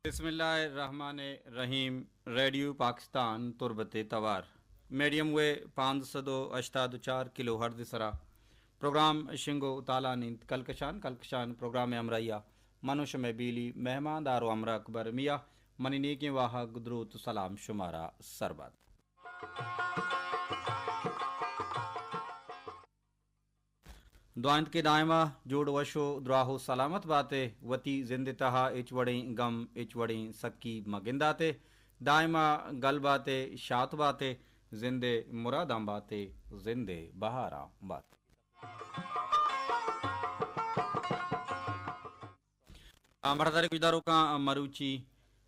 بسم اللہ الرحمن الرحیم۔ ریڈیو پاکستان تربت توار، میڈیم ویو پانزدہ سد و ہشتاد و چار کلو ہرٹز سرا پروگرام شنگ و تالان انت۔ کلکشان، کلکشان پروگرام ہمراہیا من و شمئے بیلی مہمان دار و ہمراہ اکبر میا۔ منی نیکیں واہگ، دروت و سلام شمارا سر بات۔ دعا انت کہ دائما جوڑ وش و دراہ و سلامت باتے، وتی زند تہا ہچ وڑیں گم، ہچ وڑیں سکی مگنداتے، دائما گل باتے، شات باتے، زند مراداں باتے، زند بہاراں باتے۔ آ، مڑداریں گوشداروکاں، آ، مروچی،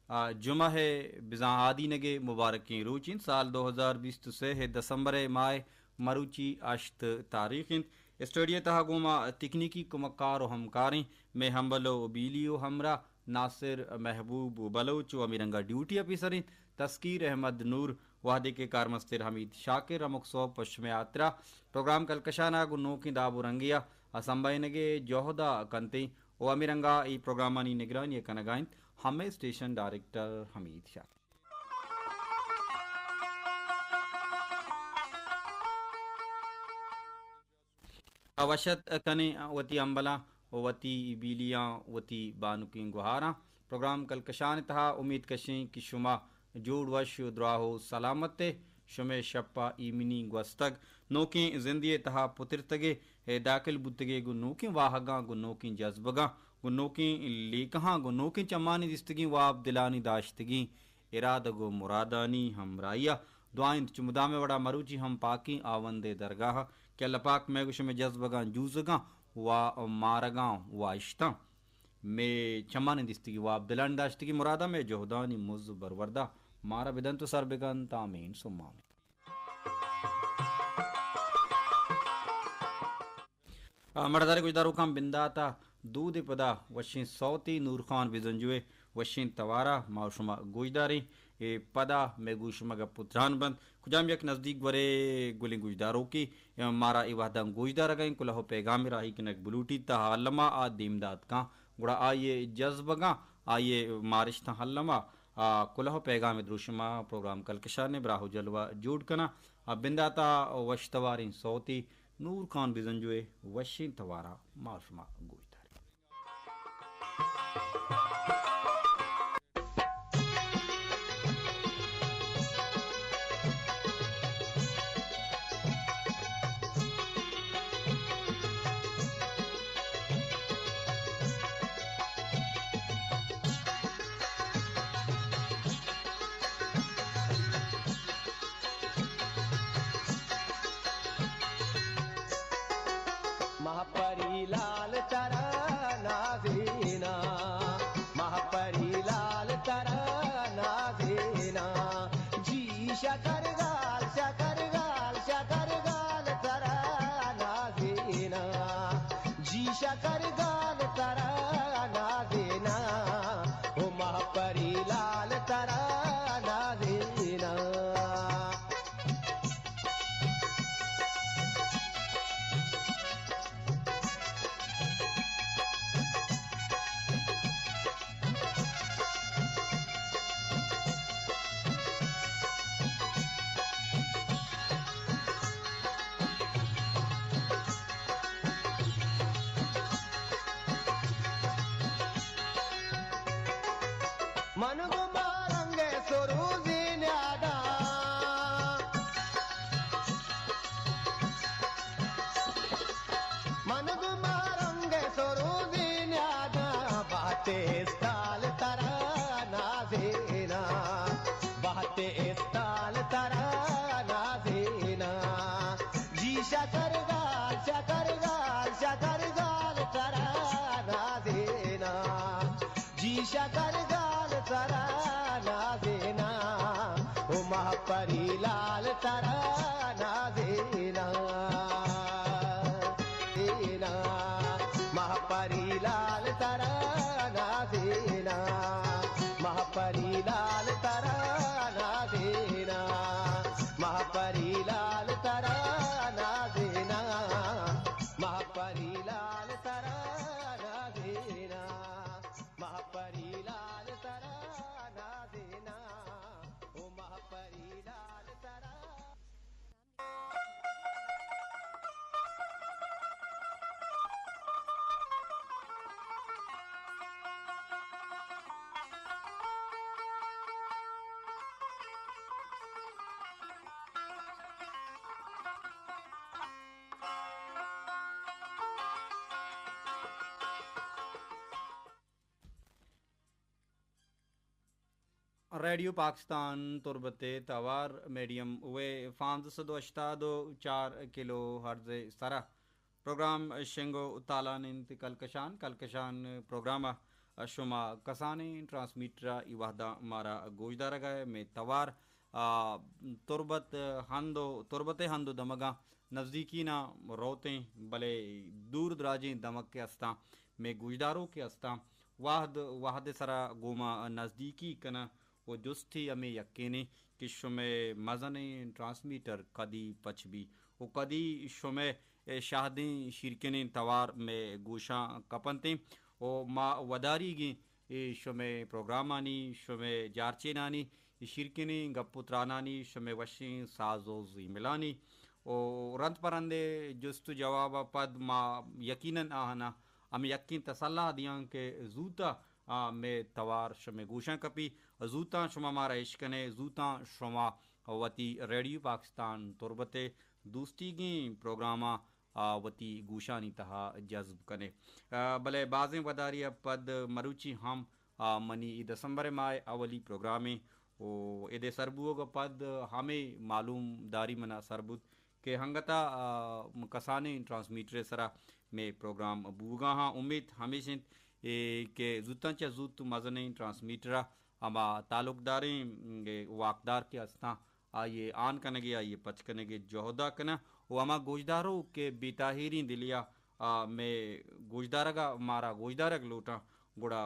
آ، جمعہ ءِ بزاں آدینگ ءِ مبارکیں روچ انت۔ سال دو ہزار بیست و سے ءِ دسمبر ءِ ماہ ءِ مروچی ہشت تاریخ انت۔ اسٹوڈیو ءِ تہا گوں ما تکنیکی کمکار و ہمکاریں مئے ہمبل و بیلی و ہمراہ ناصر محبوب بلوچ و ہمے رنگا ڈیوٹی آفیسر انت تسکیر احمد نور، وہدے کہ کارمستر حمید شاکر۔ ہمک سہب پہ شمئے ہاترا پروگرام کلکشان ءَ گوں نوکیں داب و رنگے ءَ سمبہینگ ءِ جہد ءَ کنت ایں و ہمے رنگا اے پروگرامانی نگرانی ءَ کنگا انت ہمے اسٹیشن ڈائریکٹر حمید شاکر۔ وش اتک کنیں وتی ہمبلاں، وتی بیلیاں، وتی بانکیں گہاراں۔ پروگرام کلکشان ءِ تہا امیت کشیں کہ شما جوڑ وش و دراہ و سلامت ئے۔ شمئے شپ ءَ ایمنی گوستگ، نوکیں زندے ءِ تہا پترتگ ئے، داخل بوتگ ئے گوں نوکیں واہگاں، گوں نوکیں جذبگاں، گوں نوکیں لیکہاں، گوں نوکیں چمانی دیستگیں واب دلانی داشتگیں ارادگ و مرادانی ہمراہی ءَ۔ دعا انت چو مدام ءِ وڑا مروچی ہم پاکیں ہاوند ءِ درگاہ ءَ کہ اللہ پاک مئے گوں شمئے جذبگاں جوزگاں و مارگاں و اشتاں، مئے چمانی دیستگی واب دلانی داشتگی مراداں، مئے جہدانی مز و بروردا مارا بدنت و سر بکنت۔ آمین ثم آمین۔ آ، مڑداریں گوشداروکاں، بندات ءَ دود ءِ پدا وشیں سوتے نور خان بزنجو ءِ وشیں توار ءَ ما و شما گوشداریں۔ اے پدا مئے گوش مگپ و تران بنت۔ کجام یک نزدیک گورے گلیں گوشداروکے مارا اے وہداں گوشدارگ ءَ انت، کلہ و پیغامے راہی کنگ بلوٹیت، تاں الما آ دیم دات کن، گڑا آئی ءِ جذبگاں، آئی ءِ مارشتاں الما آ کلہ و پیغامے دروشم ءَ پروگرام کلکشان ءِ براہ و جلوہ جوڑ کناں۔ آ بندات ءَ وش تواریں سوتے نور خان بزنجو ءِ وشیں توار ءَ ما شما گوش داریں۔ ماہ پری لال ترا نازینا، ماہ پری لال ترا نازینا، جی شکر گال، شکر گال، شکر گال ترا نازینا، جی شکر گال ترا نازینا، او ماہ پری لال ترا نازینا۔ من گوں مارنگ ءِ سروزی نیاداں، من گوں مارنگ ءِ سروزی نیاداں، بہتے استال ترا نازینا، بہتے استال ترا نازینا، جی شکر گال، شکر گال، شکر گال ترا نازینا۔ جی شکر گال ترا نازینا، او ماہ پری لال ترا نازینا۔ زینا، ماہ پری لال ترا نازینا، ماہ پری لال ترا نازینا، ماہ پری لال ترا نازینا، ماہ پری لال ترا نازینا۔ ماہ پری لال ترا ریڈیو پاکستان تربت ءِ توار میڈیم ویو پانزدہ سد و ہشتاد و چار کلو ہرٹز ءِ سرا پروگرام شنگ و تالان انت۔ کلکشان، کلکشان پروگرام ءَ شما کسانیں ٹرانسمیٹر ءَ اے وہدا مارا گوشدارگ ءَ۔ مئے توار، آ، تربت ہند و، تربت ءِ ہند و دمگاں نزدیکی نا روتیں، بلے دور دراجیں دمگ کہ استاں، مئے گوشداروک کہ استاں، وہد، وہد ءِ سرا گوما نزدیکی کناں و جستی ہمے یکینے کہ شمئے مزنیں ٹرانسمیٹر کدی پچ بی و کدی شمئے اے شہدیں شیرکنیں توار مئے گوشاں کپنتیں و ما وداریگیں اے شمئے پروگرامانی، شمئے جارچینانی، اے شیرکنیں گپ و ترانانی، شمئے وشیں ساز و زیملانی و رند پہ رندے جست و جواب ءَ پد ما یقیناً آہانا ہمے یکیں تسلا دیاں کہ زوتا آ، مئے توار شمئے گوشاں کپی، زوتاں شما مارا اشکنے، زوتاں شما وتی ریڈیو پاکستان تربت ءِ دوستیگیں پروگراماں، آ، وتی گوشانی تہا جذب کنے۔ آ، بلے بازیں وداری ءَ پد مروچی ہم، آ، منی اے دسمبر ءِ ماہ ءِ اولی پروگرامے و ادے سر بوگ ءَ پد ہمے معلوم داری منا سر بوت کہ انگت ءَ، آ، کسانیں ٹرانسمیٹر ءِ سرا مئے پروگرام بوگا ہاں۔ امیت ہمیش انت، اے، کہ زوتاں چہ زوت مزنیں ٹرانسمیٹر ءَ ہما تعلقداریں، اے، واکدار کہ استاں، آئی ءِ آن کنگ ءِ، آئی ءِ پچ کنگ ءِ جہد ءَ کناں و ہما گوشداروک کہ بے تاہیریں دلے ءَ، آ، مئے گوشدارگ ءَ مارا گوشدارگ لوٹاں، گڑا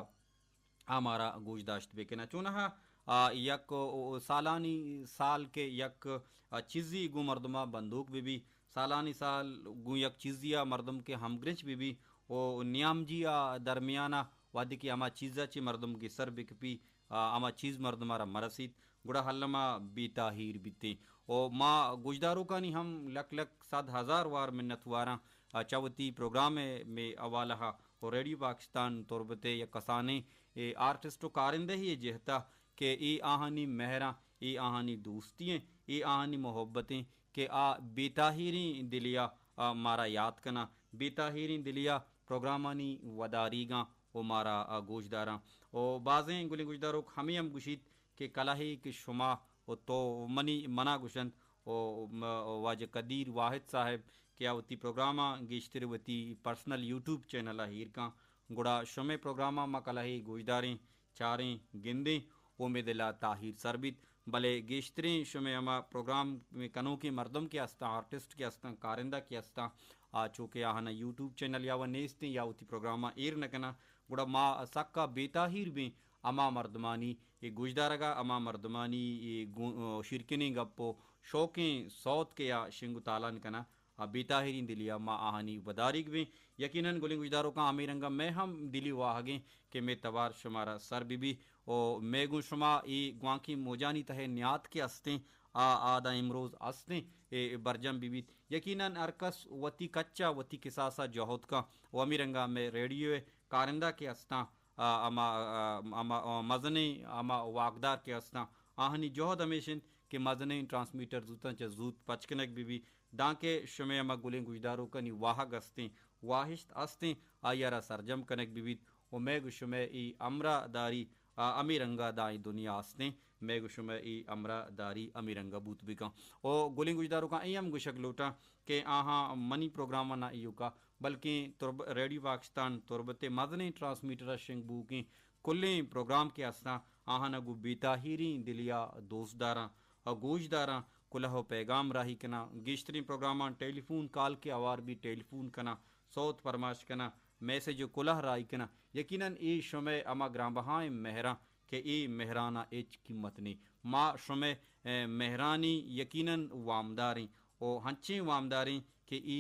آ مارا گوشداشت بکناں۔ چوناہا، آ، یک، او، سالانی سال کہ یک، آ، چیزی گوں مردماں بندوک بہ بی، سالانی سال گوں یک چیزی ءَ مردم کہ ہمگرنچ بہ بی و نیامجی ءَ درمیان ءَ وہدے کہ ہما چیز ءَ چہ مردم گسر بکپی، آ، ہما چیز مردم ءَ را مرسیت، گڑا الما بے تاہیر بیتیں۔ و ما گوشداروکانی ہم لک لک صد ہزار وار منت واراں، آ، چہ وتی پروگرام ءِ مئے حوالہ ءَ و ریڈیو پاکستان تربت ءِ یک کسانیں، اے، آرٹسٹ و کارندہے ءِ جہت ءَ کہ اے آہانی مہراں، اے آہانی دوستی ایں، اے آہانی محبت ایں کہ آ بے تاہیریں دلے ءَ، آ، مارا یات کناں، بے تاہیریں دلے ءَ پروگرامانی وداریگاں و مارا، آ، گوشداراں۔ و بازیں گلیں گوشداروک ہمے ہم گوشیت کہ کلہے کہ شما و تو منی منا گوشنت و م-، واجہ قدیر واحد صاحب کہ آ وتی پروگراماں گیشتر وتی پرسنل یوٹیوب چینل ءَ ایر کن، گڑا شمئے پروگراماں ما کلہے گوشداریں، چاریں، گندیں و مئے دل ءَ تاہیر سر بیت، بلے گیشتریں شمئے ہما پروگرام کنوکیں مردم کہ استاں، آرٹسٹ کہ استاں، کارندہ کہ استاں، آ چو کہ آہانا یوٹیوب چینل یا و نیستیں یا وتی پروگراماں ایر نہ کناں، گڑا ما سکا بے تاہیر بیں ہما مردمانی اے گوشدارگ ءَ، ہما مردمانی اے گو-، شیرکنیں گپ و شوکیں سوت کہ آ شنگ و تالان کناں، آ بے تاہیریں دلے ءَ ما آہانی وداریگ بیں۔ یقیناً گلیں گوشداروکاں ہمے رنگ ءَ مئے ہم دلی واہگیں کہ مئے توار شمارا سر بہ بی و مئے گوں شما اے گوانکیں موجانی تہ ءَ نیاد کہ استیں، آ، آ داں امروز استیں، اے برجم بہ بیت۔ یقیناً ہر کس وتی کچ ءَ وتی کساس ءَ جہد کن و ہمے رنگ ءَ مئے ریڈیو ءِ کارندہ کہ استاں، آ، ہما، آ، ہما، آ، مزنیں ہما واکدار کہ استاں، آہانی جہد ہمیش انت کہ مزنیں ٹرانسمیٹر زوتاں چہ زوت پچ کنگ بہ بی، دانکہ شمئے ہما گلیں گوشداروکانی واہگ استیں، واہشت استیں، آئی ءَ را سرجم کنگ بہ بیت و مئے گوں شمئے اے ہمراہ داری، آ، ہمے رنگ ءَ داں اے دنیا استیں، مئے گوں شمئے اے ہمراہ داری ہمے رنگ ءَ بوت بکن۔ و گلیں گوشداروکاں اے ہم گوشگ لوٹاں کہ آہاں منی پروگرام ءَ نہ ایوکا بلکیں ترب-، ریڈیو پاکستان تربت ءِ مزنیں ٹرانسمیٹر ءَ شنگ بوگیں کلیں پروگرام کہ استاں، آہاں گوں بے تاہیریں دلے ءَ دوست داراں، ءُ گوش داراں، کلہ ءُ پیغام راہی کناں۔ گیشتریں پروگراماں ٹیلی فون کال کہ ہوار بیت، ٹیلی فون کناں، سوت پرماش کناں، میسج ءُ کلہ راہی کناں۔ یقیناً اے شمئے ہما گرانبہائیں مہراں کہ اے مہراناں ہچ قیمت نیں۔ ما شمئے، اے، مہرانی یقیناً وامداریں۔ ءُ ہنچیں وامداریں کہ اے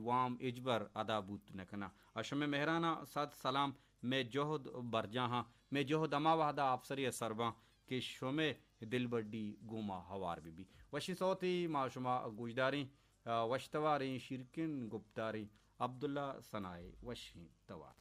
وام ہچبر ادا بوت نہ کناں۔ ءُ شمئے مہراناں صد سلام۔ مئے جہد برجاہ آں، مئے جہد ہما وہدا آپسری ءَ سر باں کہ شمئے دلبڈی گوں ما ہوار بہ بی۔ وشیں سوتے ما شما گوشداریں، ءُ وش تواریں شیرکن گپتاریں عبداللہ ثنا ءِ وشیں توار۔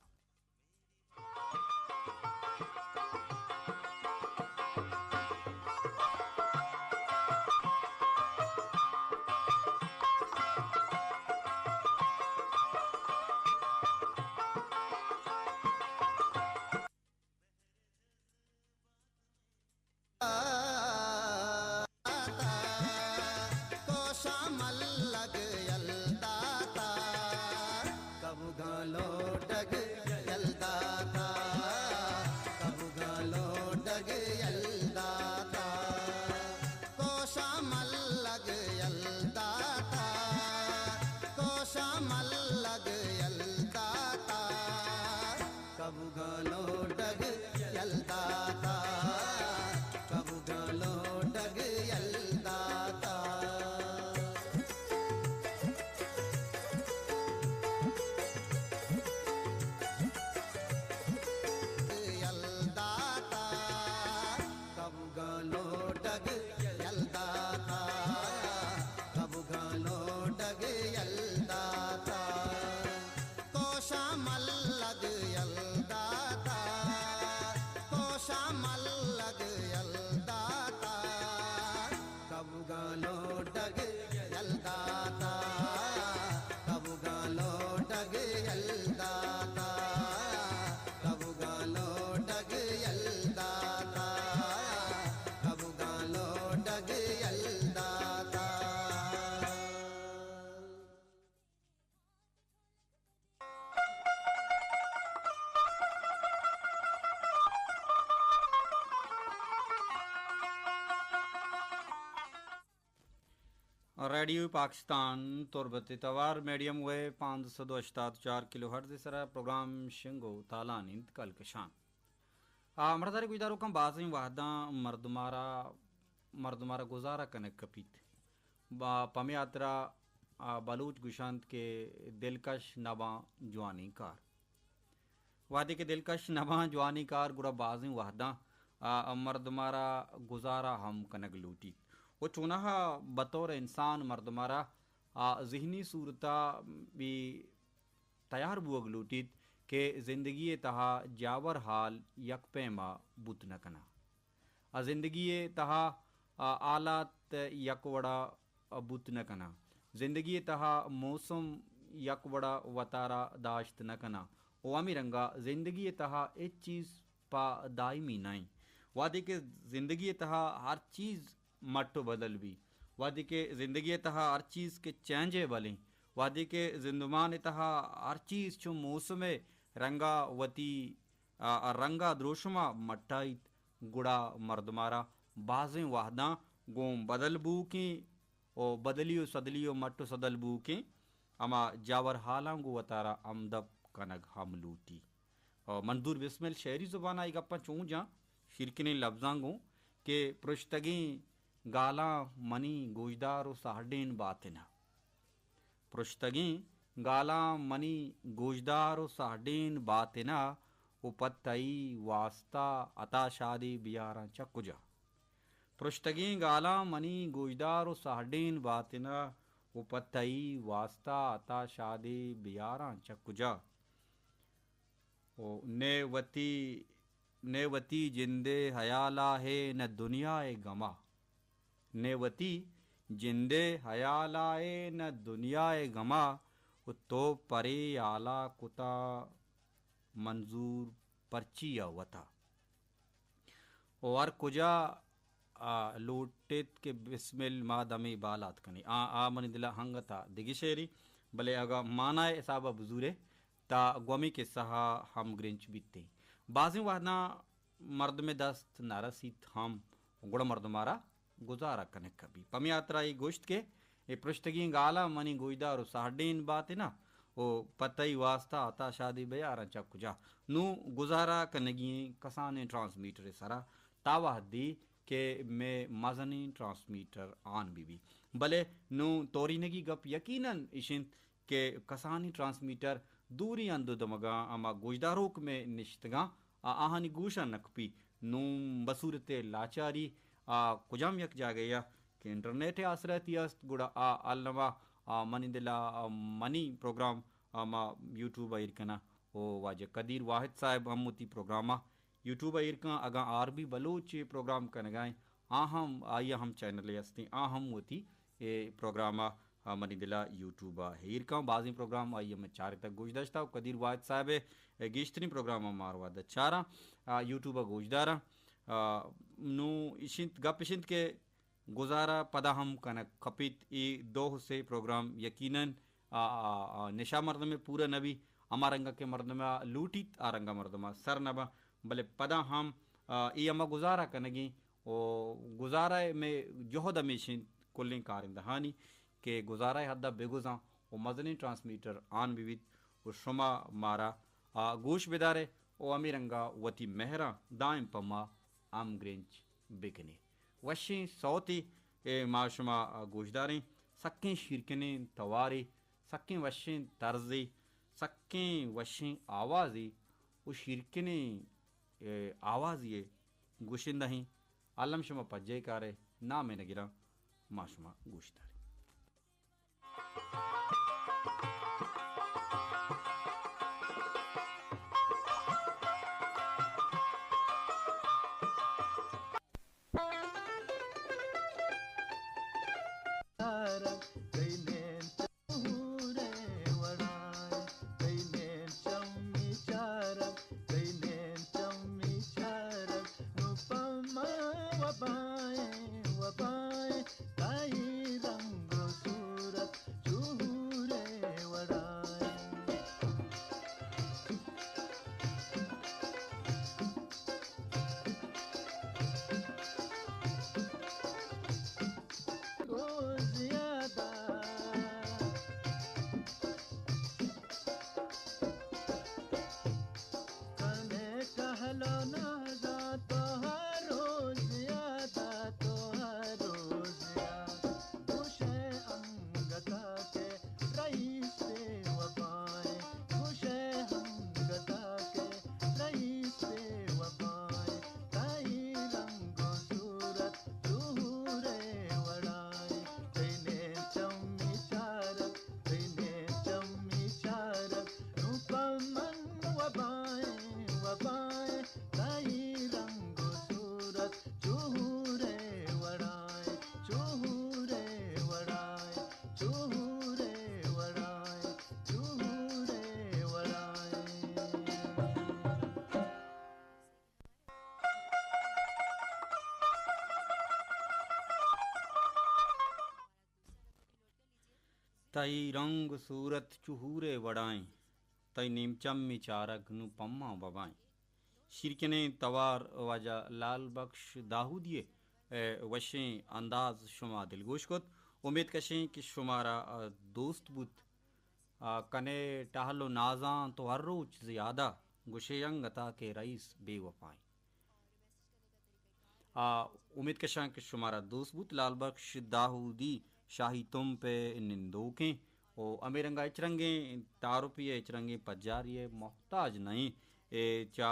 ریڈیو پاکستان تربت توار میڈیم ویو پانزدہ سد و ہشتاد چار کلو ہرٹز سرا پروگرام شنگ و تالان انت کلکشان۔ آ، مردار گوشداروکاں بازیں وہداں مردمارا، مردمارا گزارہ کنگ کپیت۔ با پمی ہاترا، آ، بلوچ گوشنت کہ دلکش نباں جوانیں کار۔ وہدے کہ دلکش نباں جوانیں کار گڑا بازیں وہداں، آ، مردمارا گزارہ ہم کنگ لوٹیت۔ و چونہا بطور انسان مردمارا، آ، ذہنی صورتا بھی تیار بوگ لوٹیت کہ زندگی ء تہا جاور حال یک پیما بوت نہ کناں۔ ء زندگی ء تہا، آ، حالات یک وڑا بوت نہ کناں۔ زندگی ء تہا موسم یک وڑا وتارا داشت نہ کناں۔ و ہمے رنگا زندگی ء تہا ہچ چیز پہ دائمی نہ انت۔ وہدے کہ زندگی ء تہا ہر چیز مٹ و بدل بی، وہدے کہ زندگی ء تہا ہر چیز کہ چینجیبل انت، وہدے کہ زندمان ء تہا ہر چیز چو موسم ء رنگا وتی، آ، آ رنگا دروشما مٹائیت، گڑا مردمارا بازیں وہداں گوں بدل بوکیں و بدلی و سدلی و مٹ و سدل بوکیں ہما جاور حالاں گوں وتارا ہمدپ کنگ ہم لوٹی۔ و منظور بسمل شعری زبان ء اے گپاں چوں جاں شیرکنیں لبزاں گوں کہ پرشتگیں گالاں منی گوشدار و ساہڈین باتن ء۔ پرشتگیں گالاں منی گوشدار و ساہڈین باتن ء و پہ تئی واستا عطا شادی بیاراں چہ کجا؟ پرشتگیں گالاں منی گوشدار و ساہڈین باتن ء و پہ تئی واستا عطا شادی بیاراں چہ کجا؟ و نے وتی، نے وتی جندے حیالا ہے نہ دنیا ء گما۔ نے وتی جندے حیالا ہے نہ دنیا ء گما۔ و تو پرے حالا کتا منظور پرچی ء وتا۔ و ہر کجا، آ، لوٹیت کہ بسمل ما دمے بالاد کنیں۔ آ، آ منی دل ء ہنگت ء دگہ شعری، بلے اگاں مانا ء حساب ء بزورے تا گومی قصہ ء ہم گرنچ بیتیں۔ بازیں وہداں مردم ء دست نہ رسیت ہم، گڑا مردم آرا گزارہ کنگ کپی۔ پمی ہاترا اے گوشت کہ اے پرشتگیں گالاں منی گوشدار و ساہڈین باتن ء و پہ تئی واستا عطا شادی بیاراں چہ کجا؟ نوں گزارہ کنگی ایں کسانیں ٹرانسمیٹر ء سرا تا وہدی کہ مئے مزنیں ٹرانسمیٹر آن بہ بی۔ بلے نوں تورینگی گپ یقیناً اش انت کہ کسانیں ٹرانسمیٹر دوریں ہند و دمگاں ہما گوشداروک مئے نشتگاں آ، آہانی گوشاں نہ کپی۔ نوں بصورت لاچاری آ کجام یک جاگہ یا کہ انٹرنیٹ ء آسراتی است، گڑا آ الما آ منی دل ء آ منی پروگرام آ ما یوٹیوب ء ایر کناں۔ او واجہ قدیر واحد صاحب ہم وتی پروگرام ء یوٹیوب ء ایر کن۔ اگاں آر بی بلوچ اے پروگرام کنگائیں، آ ہم، آئی ء ہم چینل ء ہستیں، آ ہم وتی اے پروگرام ء آ منی دل ء یوٹیوب ء ایر کن۔ بازیں پروگرام آئی ء من چارتگ گوش داشتہ۔ و قدیر واحد صاحب ء گیشتریں پروگرام ء ماروا دہ چاراں، آ، یوٹیوب ء گوش داراں۔ آ، نوں اش انت، گپ اش انت کہ گزارہ پدا ہم کنگ کپیت۔ اے دو سے پروگرام یقیناً، آ، آ، آ، نشا مردم ء پورا نہ بی، ہما رنگا کہ مردم ء لوٹیت، آ رنگا مردم ء سر نہ باں، بلے پدا ہم، آ، اے ہما گزارہ کنگیں و گزارہ ء مئے جہد ہمیش انت کلیں کارندہانی کہ گزارہ ء حد ء بگوزاں و مزنیں ٹرانسمیٹر آن بہ بیت و شما مارا، آ، گوش بدارے و ہمے رنگا وتی مہراں دائم پہ ما ہمگرنچ بکنے۔ وشیں سوتے، اے، ما شما گوشداریں، سکیں شیرکنیں توارے، سکیں وشیں طرزے، سکیں وشیں آوازے و شیرکنیں، اے، آوازے گوشندہ ایں۔ الم شما پجے کارے، نام ء نگراں، ما شما گوشداریں۔ تئی رنگ صورت چو حورے وڑائیں، تئی نیمچمی چارگ نوں پماں ببائیں۔ شیرکنیں توار واجہ لال بخش داہودی ءِ، اے، وشیں انداز شما دلگوش کت۔ امیت کشیں کہ شمارا، آ، دوست بوت۔ آ، کنے ٹہل و نازاں تو ہر روچ زیادہ، گشے انگتا کہ رئیس بے وفائیں۔ آ، امیت کشاں کہ شمارا دوست بوت۔ لال بخش داہودی شاہی تمپ ءِ نندوکیں و ہمے رنگا ہچ رنگیں تعارفی ءِ، ہچ رنگیں پجاری ءِ محتاج نہ ایں۔ اے چا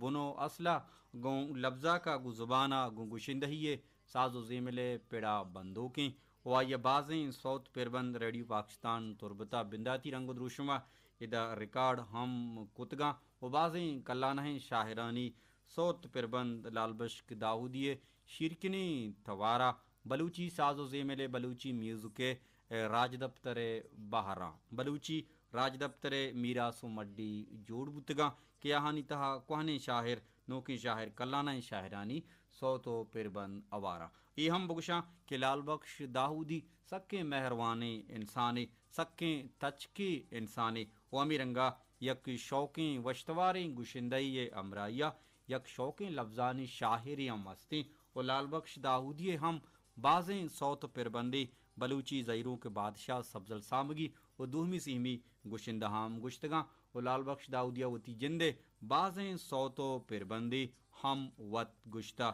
بن و اصل ءَ گوں لبزاک ءَ، گوں زبان ءَ، گوں گشندہی ءِ ساز و زیمل ءِ پڑا بندوکیں و آئی ءَ بازیں سوت پربند ریڈیو پاکستان تربت ءَ بنداتی رنگ و دروشم ءَ ادا ریکارڈ ہم کتگاں و بازیں کلانہیں شاعرانی سوت پربند لال بخش داؤدی ءِ شیرکنیں توار ءَ بلوچی ساز و زیمل ءِ، بلوچی میوزک ءِ، اے، راجدپتر ءِ بہراں، بلوچی راجدپتر ءِ میراث و مڈی جوڑ بوتگاں کہ آہانی تہا کوہنیں شاعر، نوکیں شاعر، کلانہیں شاعرانی سوت و پربند ہواراں۔ اے ہم بگوشاں کہ لال بخش داؤدی سکیں مہروانیں انسانے، سکیں تچکے انسانے و ہمے رنگا یک شوقیں وشتواریں گشندہے ءِ ہمراہی ءَ یک شوقیں لبزانی شاعرے ہم استیں و لال بخش داؤدی ءِ ہم بازیں سوت و پربندے بلوچی زہیروک بادشاہ سبزل سامگی و دومی سیمی گشندہاں ہم گشتگاں و لال بخش داؤدی ءَ وتی جند ءِ بازیں سوت و پربندے ہم وت گشتہ۔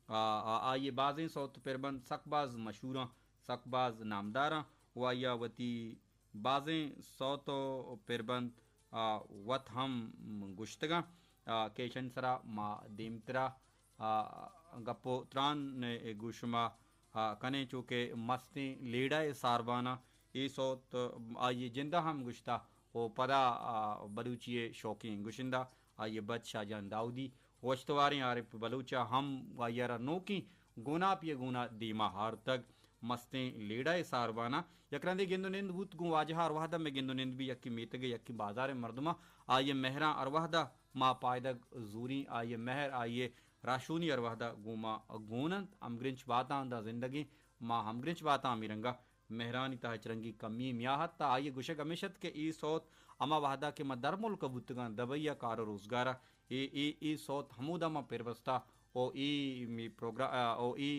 آ، آ، آئی ءِ بازیں سوت و پربند سک باز مشہوراں، سک باز نامداراں و آئی ءَ وتی بازیں سوت و پربند، آ، وت ہم گشتگاں، آ، کہ ایشانی سرا ما دیمترا، آ، گپ و تران ءَ گوں شما، آ، کنیں، چو کہ مستیں لیڑہ ءِ سارباناں اے سوت آئی ءِ جند ءَ ہم گشتہ و پدا، آ، بلوچی ءِ شوقیں گشندہ آئی ءِ بچ شاہ جان داؤدی، وشتواریں عارف بلوچ ءَ ہم آئی ءَ را نوکیں گوناپی ءِ گونا دیما آرتگ۔ مستیں لیڑہ ءِ سارباناں یک رندے گند و نند بوت، گوں واجہ ءَ ہر وہد ءَ مئے گند و نند بی، یکے میتگ ءِ، یکے بازار ءِ مردماں آئی ءِ مہراں ہر وہد ءَ ما پائدگ زوریں، آئی ءِ مہر، آئی ءِ راہشونی ہر وہد ءَ گوں ما گون انت۔ ہمگرنچ باتاں داں زندگیں، ما ہمگرنچ باتاں ہمے رنگ ءَ مہرانی تہا ہچ رنگیں کمی میاہت ءَ۔ آئی ءِ گوشگ ہمیش ات کہ اے سوت ہما وہد ءَ کہ ما درملک ءَ بوتگاں، دبئی ءَ کار و روزگار ءَ، اے، اے، اے سوت ہمودا ما پربستہ او اے می پروگرا-، او اے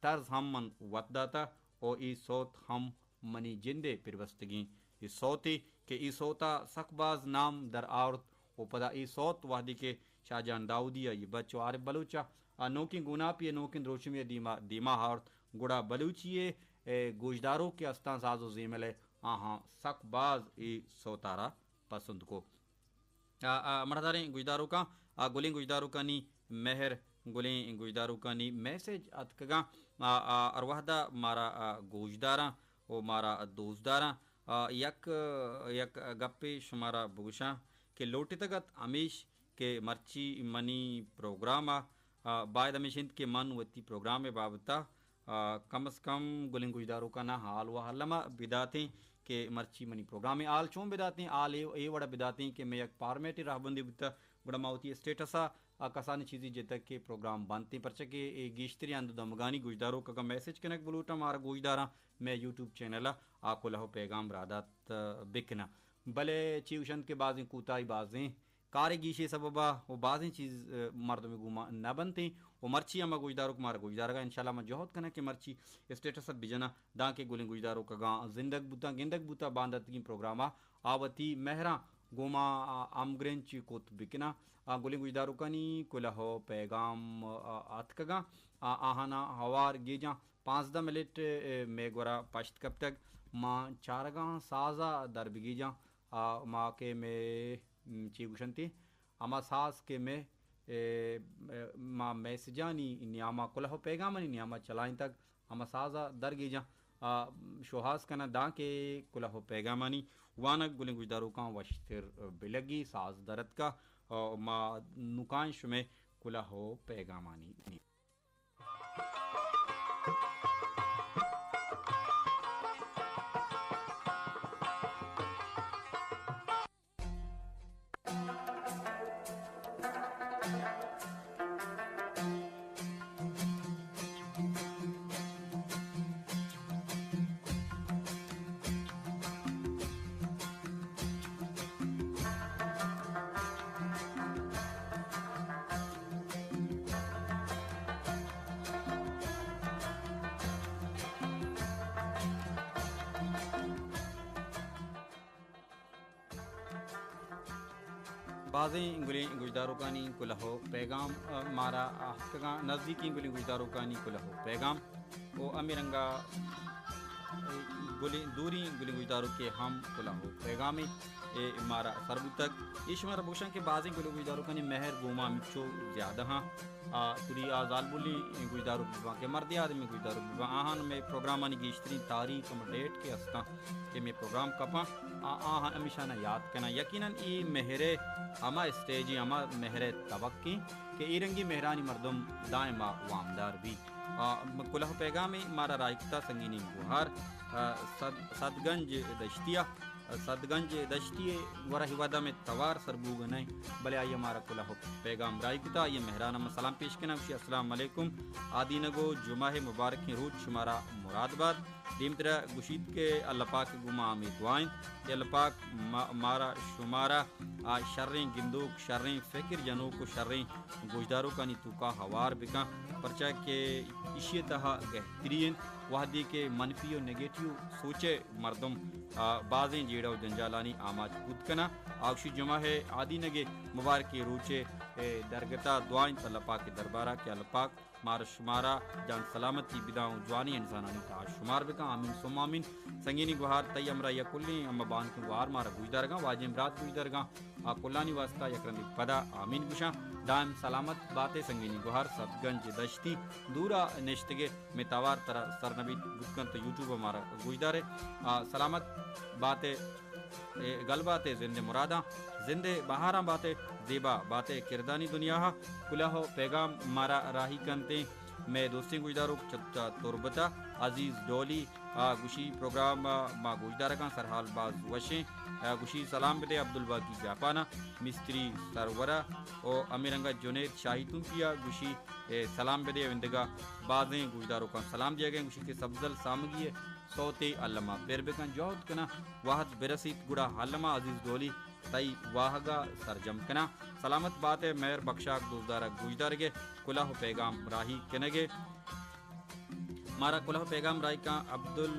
طرز ہم من وت داتہ او اے سوت ہم منی جند ءِ پربستگیں اے سوتے کہ اے سوت ءَ سک باز نام در آورت و پدا اے سوت وہدے کہ شاہ جان داؤدی ءَ، آئی ءِ بچ و عارف بلوچ ءَ آ نوکیں گوناپی ءِ نوکیں دروشمے ءَ دیما، دیما آورت، گڑا بلوچی ءِ، اے، گوشداروک کہ استاں ساز و زیمل ءِ، آہاں سک باز اے سوت ءَ را پسند کو۔ آ، آ، مڑداریں گوشداروکاں، آ، گلیں گوشداروکانی مہر، گلیں گوشداروکانی میسج اتکگاں۔ آ، آ، ہر وہد ءَ مارا، آ، گوشداراں و مارا دوستداراں۔ آ، یک، یک گپے شمارا بگوشاں کہ لوٹتگ ات ہمیش کہ مرچی منی پروگرام ءَ، آ، باید ہمیش انت کہ من وتی پروگرام ءِ بابت ءَ، آ، کم از کم گلیں گوشداروکاں ءَ حال و الم ءَ بداتیں کہ مرچی منی پروگرام ءِ حال چون بداتیں، حال اے، اے وڑ ءَ بداتیں کہ مئے یک فارمیٹے راہبندی بوتہ، گڑا ما وتی اسٹیٹس ءَ آ کسانیں چیزے جتگ کہ پروگرام بنتیں، پرچہ کہ اے گیشتریں ہند و دمگانی گوشداروک اگاں میسج کنگ بلوٹاں مارا گوشداراں مئے یوٹیوب چینل ءَ آ کلہ و پیغام رادات بکناں۔ بلے چی گوشنت کہ بازیں کوتاہی بازیں کارے گیشے سبب ءَ و بازیں چیز، اے، مردمے گوما نہ بنتیں و مرچی ہما گوشداروک مارا گوشدارگ ءَ انشاءاللہ ما جہد کناں کہ مرچی اسٹیٹس ءَ بجناں دانکہ گلیں گوشداروک اگاں زندگ بوتاں، گندگ بوتاں بانداتگیں پروگرام ءَ آ وتی مہراں گوما، آ، ہمگرنچ کت بکناں۔ آ گلیں گوشداروکانی کلہ و پیغام، آ، اتکگاں۔ آ، آہاناں ہوار گیجاں پانزدہ منٹ، اے، مئے گورا پشت کپتگ۔ ما چارگاں ساز ءَ در بگیجاں۔ آ، ما کہ مئے، م، چی گوشنتی؟ ہما ساز کہ مئے، اے، اے، ما میسجانی نیاما، کلہ و پیغامانی نیاما چلائینتگ، ہما ساز ءَ درگیجاں، آ، شوہاز کناں دانکہ کلہ و پیغامانی وانگ گلیں گوشداروکاں وشتر بلگی۔ ساز درتکا، آ، ما نکائیں شمئے کلہ و پیغامانی نیام۔ بازیں گلیں گوشداروکانی کلہ و پیغام، ء، مارا آتکگاں، نزدیکیں گلیں گوشداروکانی کلہ و پیغام و ہمے رنگا، ء، گلیں، دوریں گلیں گوشداروکے ہم کلہ و پیغامے، اے مارا سر بوتگ۔ اے شمارا بگوشاں کہ بازیں گلیں گوشداروکانی مہر گوما ہمچو زیادہ ہاں۔ آ، کدی آ زالبولیں گوشداروک بباں کہ مردے آدمی گوشداروک بباں، آہان مئے پروگرامانی گیشتریں تاریخ ہم ڈیٹ کہ ہستاں کہ مئے پروگرام کپاں، آ، آہان ہمیشانا یات کناں۔ یقیناً اے مہرے ہما اسٹیجیں، ہما مہرے طبقیں کہ اے رنگیں مہرانی مردم دائما وامدار بی۔ آ، م-، کلہ و پیغامے مارا راہی کتا سنگینیں گوہار، آ، سد-، سدگنج دشتیا۔ سدگنج دشتی ء گورا ہی وھد ء مئے توار سر بوگ ء نہ انت، بلے آئی ء مارا کلہ و پیغام راہی کتا۔ آئی ء مہران ء من سلام پیش کناں، گوشی، السلام علیکم، آدینگ و جمعہ ء مبارکیں روچ شمارا مراد بات۔ دیمترا گوشیت کہ اللہ پاک ء گوما ہمے دعا انت کہ اللہ پاک ما-، مارا شمارا آ شریں گندوک، شریں فکر جنوک و شریں گوشداروکانی توکا ہوار بکن، پرچا کہ ایشی ء تہا گہتری انت وہدے کہ منفی و نیگیٹیو سوچ ء مردم، آ، بازیں جیڑہ و جنجالانی آماچ بوت کناں۔ آ گوشی، جمعہ ء آدینگ ء مبارکیں روچ ء درگت ء دعا انت اللہ پاک ء دربار ء کہ اللہ پاک مارا شمارا جان سلامتی بداں و جوانیں انسانانی تہا شمار بکن۔ آمین ثم آمین۔ سنگینی گوہار تئی ہمراہی ء کلیں ہم بانکیں گوہار مارا گوشدارگاں، واجہیں برات گوشدارگاں۔ آ کلانی واسطہ یک رندے پدا آمین گوشاں۔ دائم سلامت باتے سنگینی گوہار سبگنج دشتی دورا نشتگے، مئے توار ترا سر نبیت بوت کنت تو یوٹیوب ء مارا گوشدارے۔ آ سلامت باتے، اے گل باتے زند مراداں، زند بہاراں باتے، زیبا باتے کردانی دنیا ء۔ کلہ و پیغام مارا راہی کنتیں مئے دوستیں گوشداروک چہ، چہ تربت ء عزیز ڈولی، آ گوشی، پروگرام ء ما گوشدارگاں، سرحال باز وشیں۔ آ گوشی، سلام بدے عبدالباقی جاپان ء، مستری سرور ء، و ہمے رنگ ء جنید شاہی تونکی ء گوشی، اے، سلام بدے۔ و اندگہ بازیں گوشداروکاں سلام دیگ ء گوشی کہ سبزل سامگی ء سوتے الما پر بکن، جہد کناں وہد برسیت گڑا الما عزیز ڈولی تئی واہگ ء سرجم کناں۔ سلامت بات ئے مہر بکشاک دوستدار ء گوشدارگ ء کلہ و پیغام راہی کنگ ء۔ مارا کلہ و پیغام راہی کاں عبدال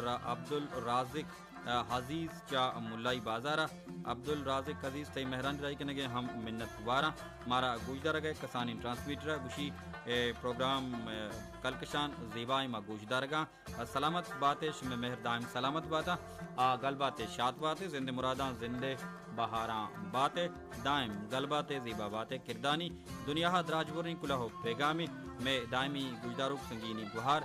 را-، عبدالرازق، ء، عزیز چہ ملائی بازار ء۔ عبدالرازق عزیز تئی مہرانی راہی کنگ ء ہم منت واراں۔ مارا گوشدارگ ء کسانیں ٹرانسمیٹر ء گوشی، اے پروگرام، اے، کلکشان زیبائیں ما گوشدارگاں۔ سلامت بات ئے، شمئے مہر دائم سلامت بات۔ آ گل بات ئے، شات بات ئے، زند مراداں زند بہاراں بات ئے، دائم گل بات ئے، زیبا بات ئے۔ کردانی دنیا ء دراج بریں کلہ و پیغامے مئے دائمی گوشداروک سنگینی گوہار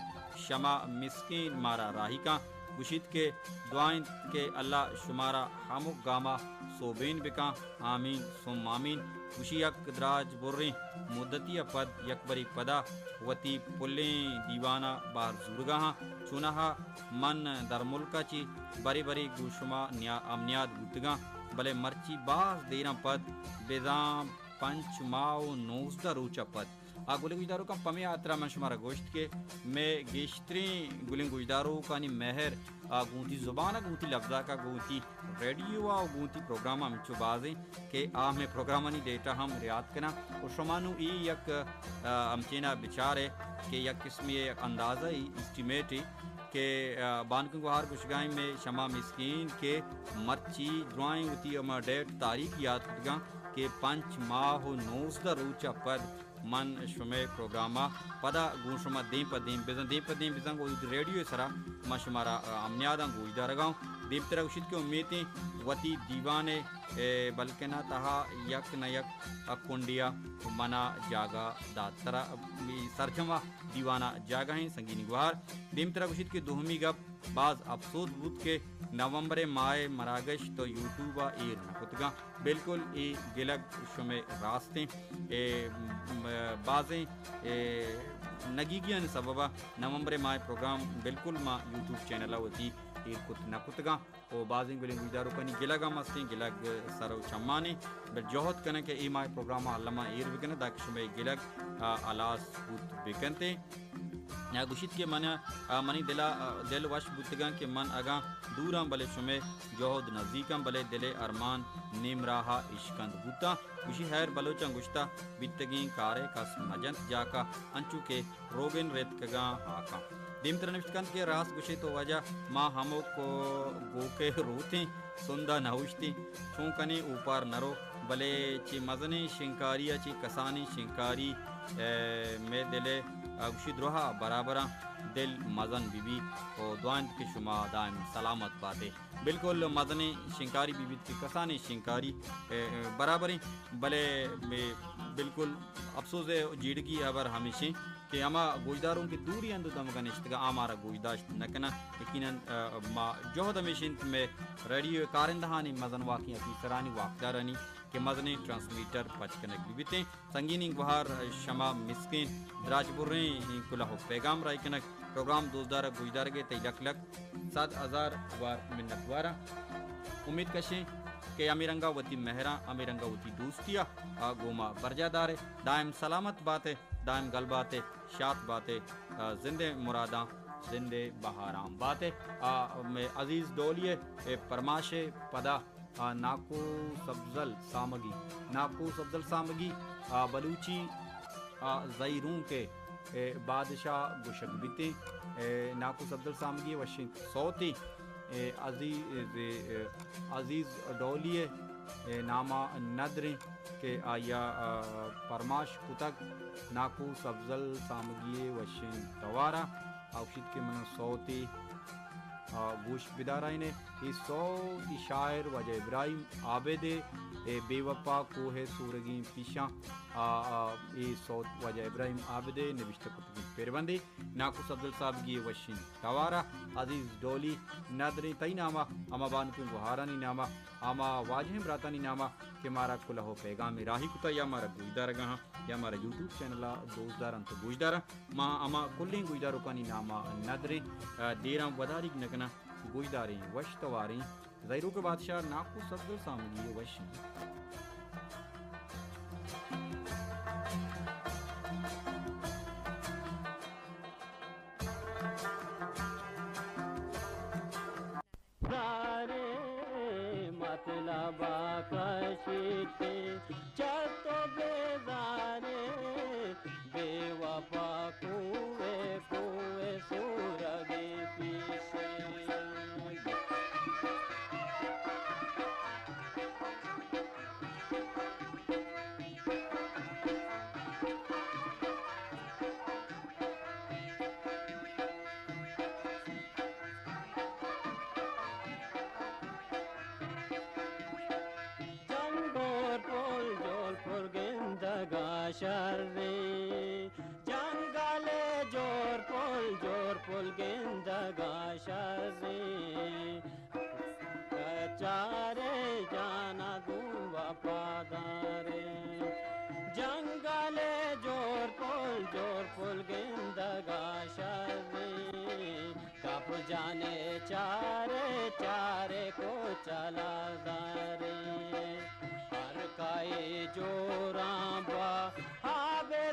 شما مسکین مارا راہی کاں۔ گوشیت کہ دعا انت کہ اللہ شمارا ہمک گاما سوبین بکاں۔ آمین ثم آمین۔ گوشی یک دراج بریں مدتی ء پد یک بری پدا وتی پلیں دیوان ء بہر زورگا ہاں۔ چوناہا من درملک ء چہ برے برے گوں شما نیا-، ہمنیاد بوتگاں، بلے مرچی باز دیراں پد، بزاں پنچ ماہ و نوزدہ روچ ء پد۔ آ گلیں گوشداروکاں پمے ہاترا من شمارا گوشت کہ مئے گیشتریں گلیں گوشداروکانی مہر آ گوں وتی زبان ء گوں وتی لبزاک ء گوں وتی ریڈیو ء گوں وتی پروگرام ء ہمچو بازیں کہ آ مئے پروگرامانی ڈیٹا ہم ریات کناں۔ و شما نوں اے یک، آ، ہمچینا بچارے کہ یک قسمے یک اندازہ ای، اسٹیمیٹ ای کہ، آ، بانکیں گوہار گوشگائیں مئے شما مسکین کہ مرچی درائیں وتی ہما ڈیٹ تاریخ یات کتگاں کہ پنچ ماہ و نوزدہ روچ ء پد من شمئے پروگرام ء پدا گوں شما دیم پہ دیم بزاں، دیم پہ دیم بزاں گوں ریڈیو ء سرا من شمارا، آ، ہمنیاداں گوشدارگا اوں۔ دیمترا گوشیت کہ امیتیں وتی دیوان ء، اے، بلکنا تہا یک نہ یک کنڈیا منا جاگہ دات۔ ترا، اے، سرجما دیوانا جاگہ ہیں سنگینی گوہار۔ دیمترا گوشیت کہ دومی گپ باز افسوس بوت کہ نومبر ء ماہ ء مراگش تو یوٹیوب ء ایر نہ کتگاں۔ بالکل اے گلگ شمئے راستیں۔ اے، م، بازیں، اے، نگیگیانی سبب ء نومبر ء ماہ ء پروگرام بالکل ما یوٹیوب چینل ء وتی ایر کت نہ کتگاں۔ و بازیں گلیں گوشداروکانی گلگ ہم استیں، گلگ سر و چمانیں، بل جہد کناں کہ اے ماہ ء پروگرام ء الما ایر بکناں، داکہ شمئے گلگ، آ، ہلاس بوت بکنتیں۔ آ گوشیت کہ من، آ، منی دل ء، آ، دل وش بوتگاں کہ من اگاں دوراں بلے شمئے جہد نزیکاں، بلے دل ء ارمان نیم راہ ء اشکند بوتاں۔ گوشی ہیر بلوچاں گوشتہ بیتگیں کارے کس مجنت جاکہ انچو کہ روگن ریتکگاں ہاکاں۔ دیمتر نوشت کنت کہ راست گوشے تو واجہ ما ہمک گوکے روتیں سندا نہ اوشتیں چون کنیں اوپار نہ رو بلے چہ مزنیں شنکاری ءَ چہ کسانیں شنکاری، اے، مئے دل ءَ، آ، گوشی درہا برابراں دل مزن بہ بی۔ او دعا انت کہ شما دائم سلامت باتے۔ بالکل مزنیں شنکاری بہ بیت کہ کسانیں شنکاری، اے، اے، برابریں، بلے مئے بالکل افسوز ءِ جیڑگی ہبر ہمیشیں کہ ہما گوشداروں کہ دوری اند و دمگا نشتگا آ مارا گوشداشت نہ کناں۔ یقیناً، آ، ما جہد ہمیش انت مئے ریڈیو کارندہانی مزن واکیں افیسرانی واکدارانی کہ مزنیں ٹرانسمیٹر پچ کنگ بہ بیتیں۔ سنگینیں گوہار شما مسکین دراج بریں کلہ و پیغام راہی کنگ۔ پروگرام دوستدار گوشدارگے تئی لک لک صد ہزار وار منت واراں۔ امید کشیں کہ ہمے رنگا وتی مہراں، ہمے رنگا وتی دوستیا، آ، گوما برجا دارے۔ دائم سلامت باتے، دائم گل باتے، شات باتے، آ، زندے مراداں، زندے بہاراں باتے۔ آ، مئے عزیز ڈولی ءِ، اے، پرماش ءِ پدا، آ، ناکو سبزل سامگی، ناکو سبزل سامگی، آ، بلوچی، آ، زہیرونک ءِ، اے، بادشاہ گوشگ بیتیں۔ اے، ناکو سبزل سامگی ءِ وشیں سوتے، اے، عزیز، اے، عزیز ڈولی ءِ، اے، ناما ندریں۔ کہ آئی ءَ، آ، پرماش کتگ۔ ناکو سبزل سامگی ءِ وشیں توار ءَ آ گوشیت کہ من سوتے، آ، گوش بدارائینے۔ اے سوت ءِ شاعر واجہ ابراہیم عابد ءِ، اے بے وپا کوہ ءِ سورگیں پیشاں، آ، آ، اے سوت واجہ ابراہیم عابد ءِ نبشتہ کتگیں پربندے۔ ناکو سبزل سامگی ءِ وشیں توار ءَ عزیز ڈولی ندریں تئی نام ءَ، ہما بانکیں گوہارانی نام ءَ، ہما واجہیں براتانی نام ءَ کہ مارا کلہ و پیغامے راہی کتا یا مارا گوشدارگا ہاں یا مارا یوٹیوب چینل ءَ دوست دارنت و گوشدارنت۔ ما ہما کلیں گوشداروکانی نام ءَ ندریں، آ، دیراں وداریگ نکناں۔ گوشداریں، وش تواریں، زہیروک ءِ بادشاہ ناکو سبزل سامگی ءِ وشیں۔ زارے مطلب کشیتے چت و بیزارے، بے وفا کوئے کوئے سورگے پیشے۔ جنگور پل جول پل گندگا شریں، جنگل جور پل جور پل گندگا شریں۔ چارے جانا گوں وفاداریں، جنگل جور پل جور پل گندگا شریں۔ کپ جانے چارے چارے کو چلا داریں۔ ہر کائی جوراں با آبے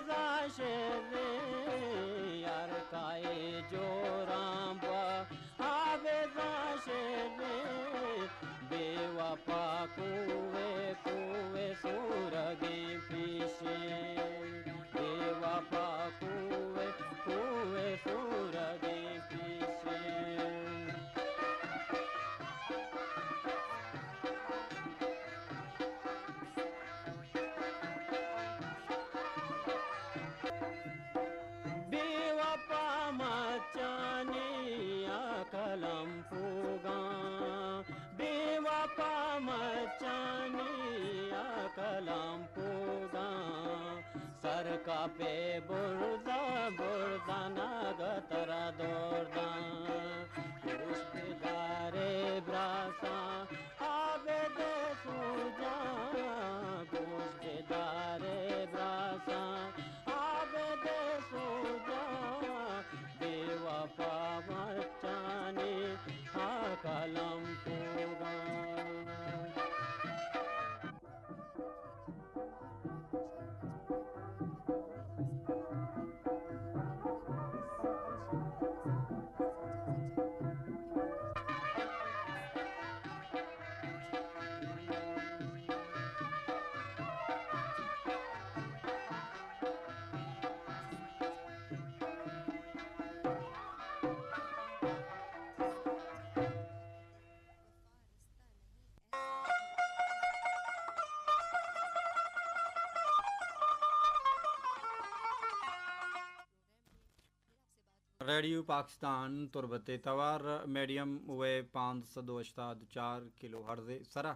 ریڈیو پاکستان تربت ءِ توار میڈیم ویو پانزدہ سد و ہشتاد و چار کلو ہرٹز ءِ سرا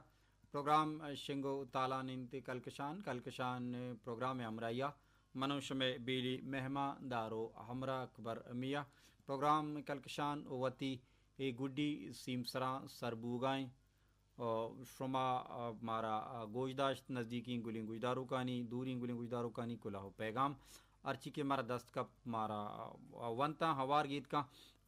پروگرام شنگ و تالان انت۔ کلکشان، کلکشان پروگرام ءِ ہمراہی ءَ من و شمئے بیلی مہمان دار و ہمراہ اکبر میاں۔ پروگرام کلکشان وتی اے گڈی سیمسراں سر بوگا ایں۔ آ، شما، آ، مارا، آ، گوش داشت، نزدیکیں گلیں گوشداروکانی، دوریں گلیں گوشداروکانی کلہ و پیغام۔ ہرچی کہ مارا دست کپت، مارا، آ، ونتاں، ہوار گیتکاں،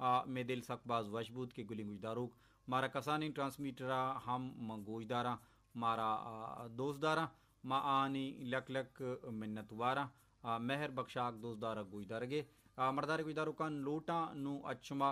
آ، مئے دل سک باز وش بوت کہ گلیں گوشداروک مارا کسانیں ٹرانسمیٹرا ہم گوشداراں، مارا، آ، دوست داراں۔ ما آنی لک لک منت واراں۔ آ، مہر بخشاک دوست دارگ گوشدارگے۔ آ، مردار گوشداروکان لوٹاں نوں اچ شما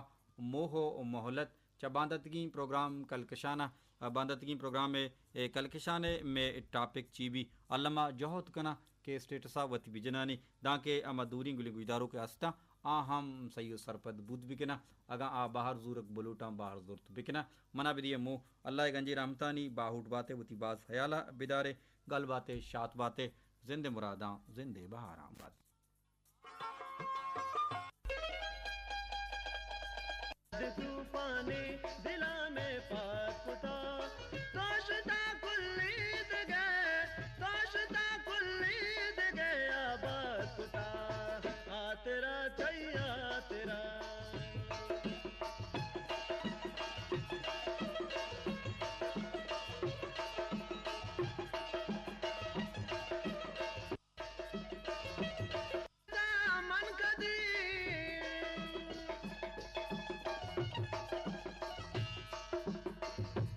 موہ و مہلت چہ بانداتگیں پروگرام کلکشان ءَ، بانداتگیں پروگرام ءِ، اے، کلکشان ءِ مئے ٹاپک چی بی، الما جہد کناں کہ اسٹیٹس ءَ وتی بجنانی، دانکہ ہما دوریں گلیں گوشداروک کہ ہستاں، آ ہم سہی و سرپد بوت بکناں۔ اگاں آ بہر زورگ بلوٹاں، بہر زرت بکناں۔ منا بدیے مو، اللہ ءِ گنجیں رحمتانی، باہوٹ باتے، وتی باز خیال ءَ بدارے، گل باتے، شات باتے، زند ءِ مراداں، زند ءِ بہاراں باتے۔ طوفانے دلاں مئے پاک کتا، تو شتا کلی دگہ، تو شتا کلی دگہ آباد کتا، ہاترا تئی ہاترا۔ من کدی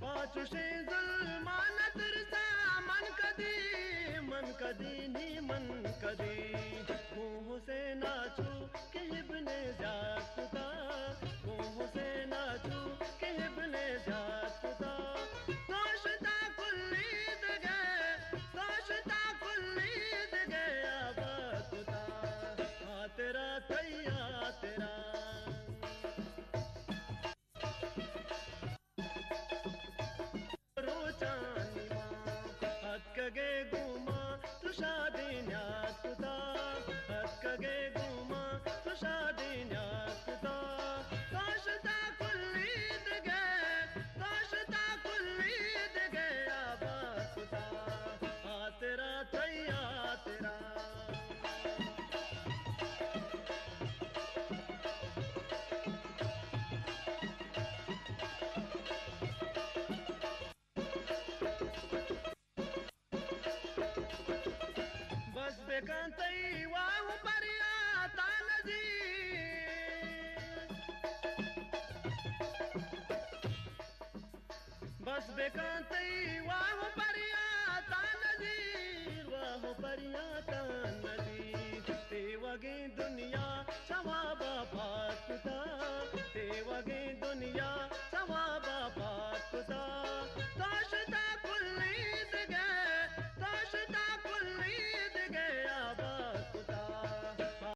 پاچوشیں ظلمان ترسا، من کدی، من کدی نی من کدی۔ گوں حسین ءَ چو کہ ابن زیاد کتا، گوں حسین ءَ چو کہ ابن زیاد کتا۔ تو شتا کلی دگہ، تو شتا کلی دگہ آباد کتا، ہاترا تئی ہاترا۔ روچانی ما اتکگے گوں ما، تو شادیں نیاد کتا۔ اتکگے گوں ما، تو شادیں نیاد کتا۔ تو شتا کلی دگہ، تو شتا کلی دگہ آباد کتا، ہاترا تئی ہاترا۔ بس بکن تئی واہ و پریاتاں نزیر، بس بکن تئی واہ و پریاتاں نزیر، واہ و پریاتاں نزیر۔ تیوگیں دنیا چہ واب ءَ پاک